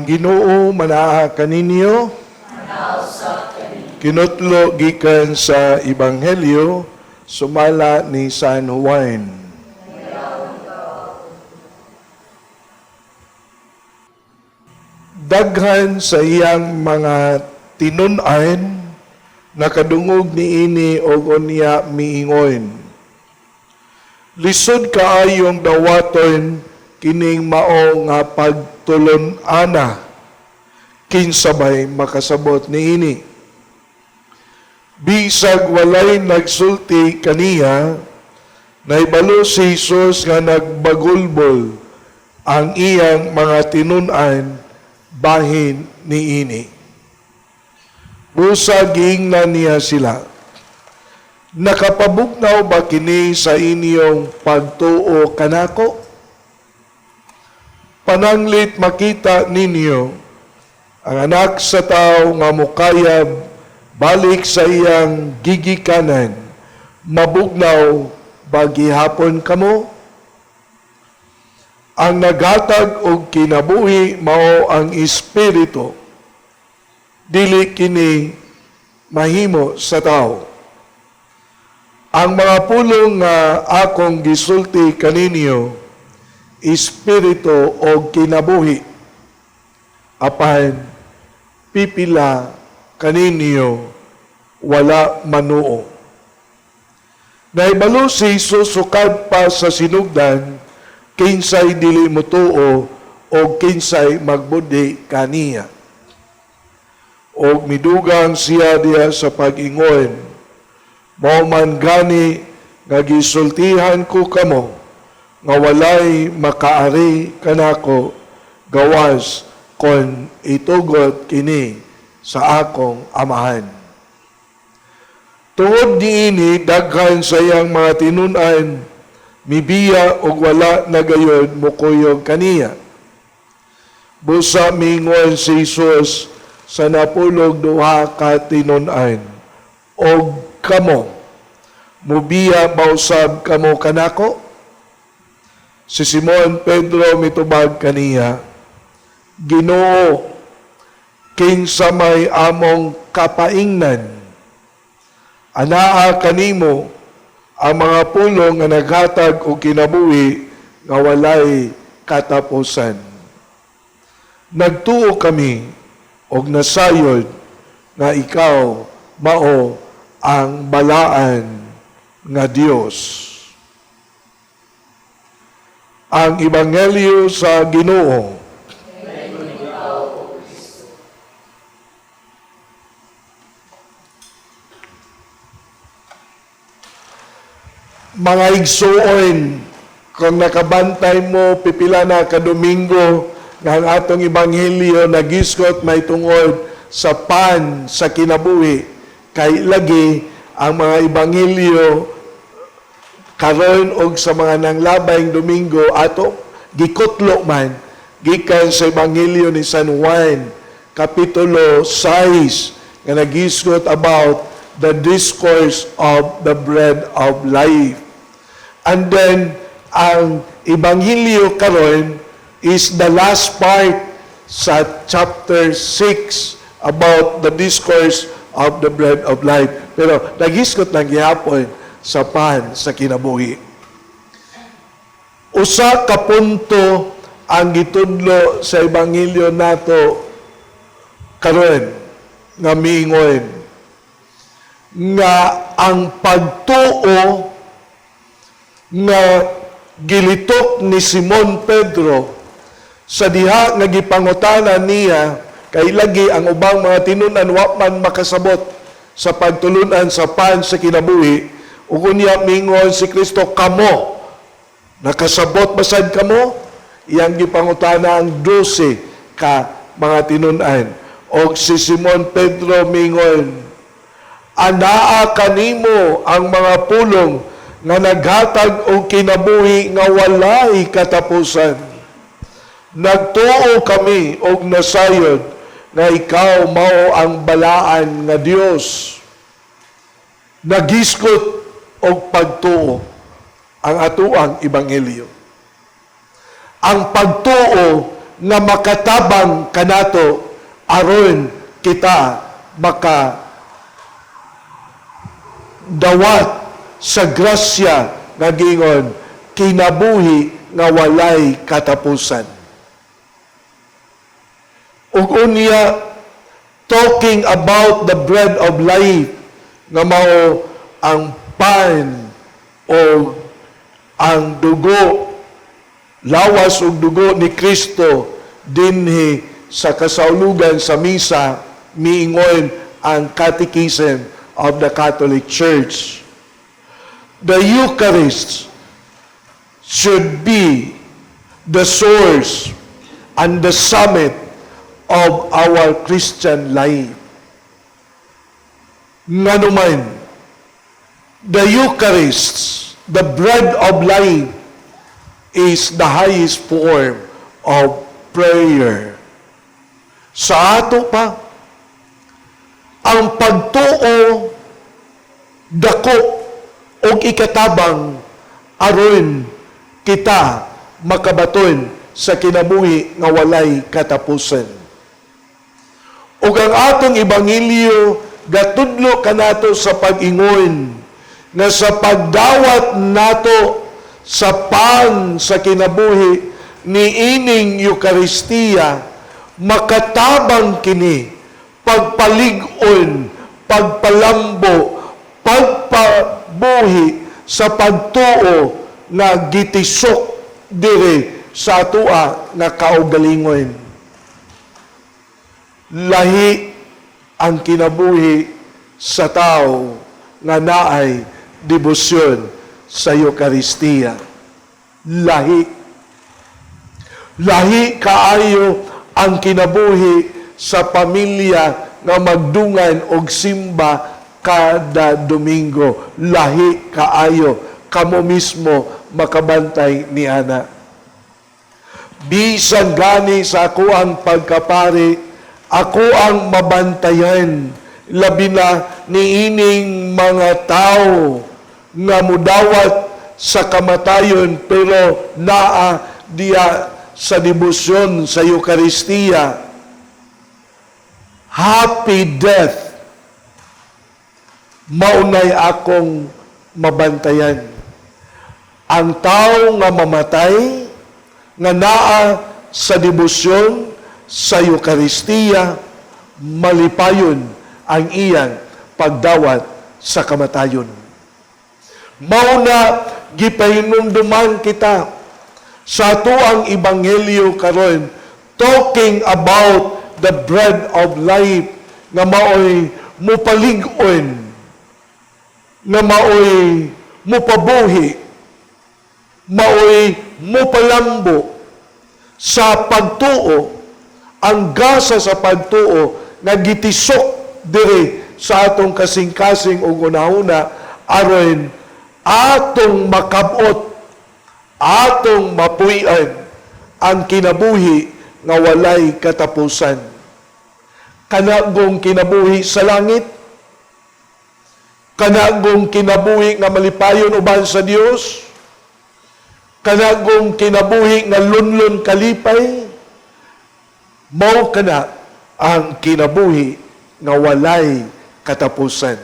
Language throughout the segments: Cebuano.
Ang Ginoo manaa kaninyo. Kinutlo gikan sa Ebanghelyo sumala ni San Juan. Daghan sa iyang mga tinun-an nakadungog niini og unya miingon, "Lisod kaayong dawaton kining mao nga pagtulon-ana, kinsa bay makasabot niini?" Bisag walay nagsulti kaniya, naibalo si Jesus nga nagbagulbol ang iyang mga tinun-an bahin niini. Busa giingnan niya sila, "Nakapabugnaw ba kini sa inyong pagtuo kanako? Pananglit makita ninyo ang Anak sa Tao nga mukayab balik sa iyang gigikanan, mabugnaw ba gihapon kamo? Ang naghatag og kinabuhi mao ang Espiritu. Dili kini mahimo sa tao. Ang mga pulong nga akong gisulti kaninyo, espiritu og kinabuhi. Apan pipila kaninyo wala manuo." Naibalo si Jesus sukad pa sa sinugdan kinsay dili motuo o kinsay magbudhi kaniya. Og midugang siya diha sa pag-ingon, "Mao man gani nga gisultihan ko kamo nga walay makaari kanako gawas kon itugot kini sa akong Amahan." Tungod niini, daghan sa iyang mga tinun-an mibiya og wala na gayod mokuyog kaniya. Busa mingon si Jesus sa 12 ka tinun-an, "Og kamo, mubiya ba usab kamo kanako?" Si Simon Pedro mitubag kaniya, "Ginoo, kinsa may among kapaingnan? Anaa kanimo ang mga pulong nga naghatag og kinabuhi nga walay katapusan. Nagtuo kami og nasayod nga ikaw mao ang Balaan nga Dios." Ang Ebanghelyo sa Ginoo. Mga igsuon, kung nakabantay mo, pipila na ka Domingo nga ang atong Ebanghelyo nagisgot may tungod sa pan sa kinabuhi, kay lagi ang mga Ebanghelyo karon og sa mga nanglabayng Domingo ato gikutlo man gikan sa Ebanghelyo ni San Juan Kapitulo 6 nga nagisgot about the discourse of the bread of life. And then ang Ebanghelyo karon is the last part sa chapter 6 about the discourse of the bread of life. Pero nagisgot lang gihapon sa pan sa kinabuhi. Usa ka punto ang gitudlo sa Ebanghelyo nato karon nga miingon nga ang pagtuo nga gilitok ni Simon Pedro sa diha nga gipangutana niya, kay lagi ang ubang mga tinun-an wa man makasabot sa pagtulunan sa pan sa kinabuhi, ug unya mingon si Kristo, "Kamo, nakasabot ba sad kamo?" Iyang gipangutana ang 12 ka mga tinun-an, og si Simon Pedro mingon, "Anaa kanimo ang mga pulong nga naghatag og kinabuhi nga walay katapusan. Nagtuo kami og nasayod nga ikaw mao ang Balaan nga Dios." Nagisgot og pagtuo ang atuang Ebanghelyo. Ang pagtuo nga makatabang kanato aron kita maka dawat sa grasya nga gingon kinabuhi nga walay katapusan. Ug unya, talking about the bread of life nga mao ang pan o ang dugo, lawas ug dugo ni Kristo dinhi sa kasaulugan sa misa, miingon ang Catechism of the Catholic Church, the Eucharist should be the source and the summit of our Christian life. Nganuman, the Eucharist, the bread of life, is the highest form of prayer. Sa ato pa, ang pagtuo dako og ikatabang aron kita makabaton sa kinabuhi nga walay katapusan. Ug ang atong ebanghelyo gatudlo kanato sa pag-ingon nga sa pagdawat nato sa pan sa kinabuhi niining Eukaristiya, makatabang kini pagpalig-on, pagpalambo, pagpabuhi sa pagtuo nga gitisok diri sa atoa nga kaugalingon. Lahi ang kinabuhi sa tao nga naay debosyon sa Eukaristiya. Lahi. Lahi kaayo ang kinabuhi sa pamilya nga magdungan og simba kada Domingo. Lahi kaayo, kamo mismo makabantay ni ana. Bisan gani sa ako ang pagkapari, ako ang mabantayan, labi na niining mga tao nga mudawat sa kamatayon pero naa diya sa debosyon sa Eukaristiya. Happy death, maunay akong mabantayan. Ang tao nga mamatay, nga naa sa debosyon sa Eukaristiya, malipayon ang iyang pagdawat sa kamatayon. Mauna gipahinumduman kita sa atoang ebanghelyo karon, talking about the bread of life nga maoy mupalig-on, nga maoy mupabuhi, maoy mupalambo sa pagtuo, ang gasa sa pagtuo nga gitisok diri sa atong kasing-kasing ug hunahuna aron atong makabot, atong mapuy-an ang kinabuhi nga walay katapusan, kanagong kinabuhi sa langit, kanagong kinabuhi nga malipayon uban sa Dios, kanagong kinabuhi nga lunlon kalipay. Mao kana ang kinabuhi nga walay katapusan.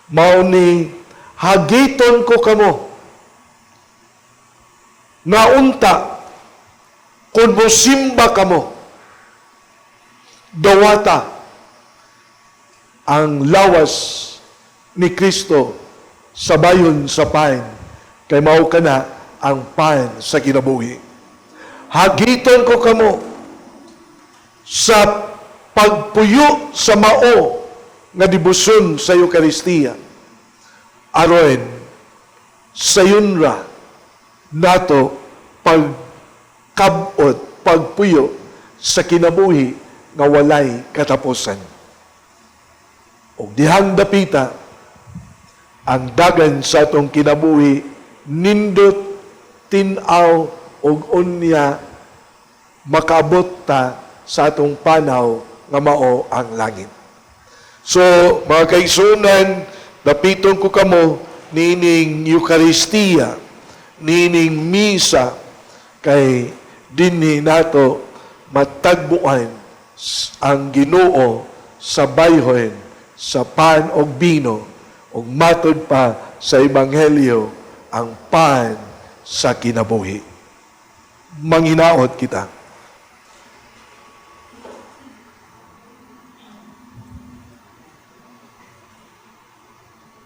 Mao ni hagiton ko kamo nga unta kung mosimba kamo, dawata ang lawas ni Kristo sa bayon sa pan, kay mao kana ang pan sa kinabuhi. Hagiton ko kamo sa pagpuyo sa mao nga debosyon sa Eukaristiya aron sayon ra nato pagkabot, pagpuyo sa kinabuhi nga walay katapusan. Ug dihang dapita, ang dagan sa atong kinabuhi nindot tin-aw ug unya makaabot ta sa atong panaw nga mao ang langit. So, mga kaigsunan, dapiton ko kamo niining Eukaristiya, niining Misa, kay dinhi nato Matagbuan ang Ginoo sa bayhon sa pan og bino ug matud pa sa Ebanghelyo, ang pan sa kinabuhi. Manghinaot kita.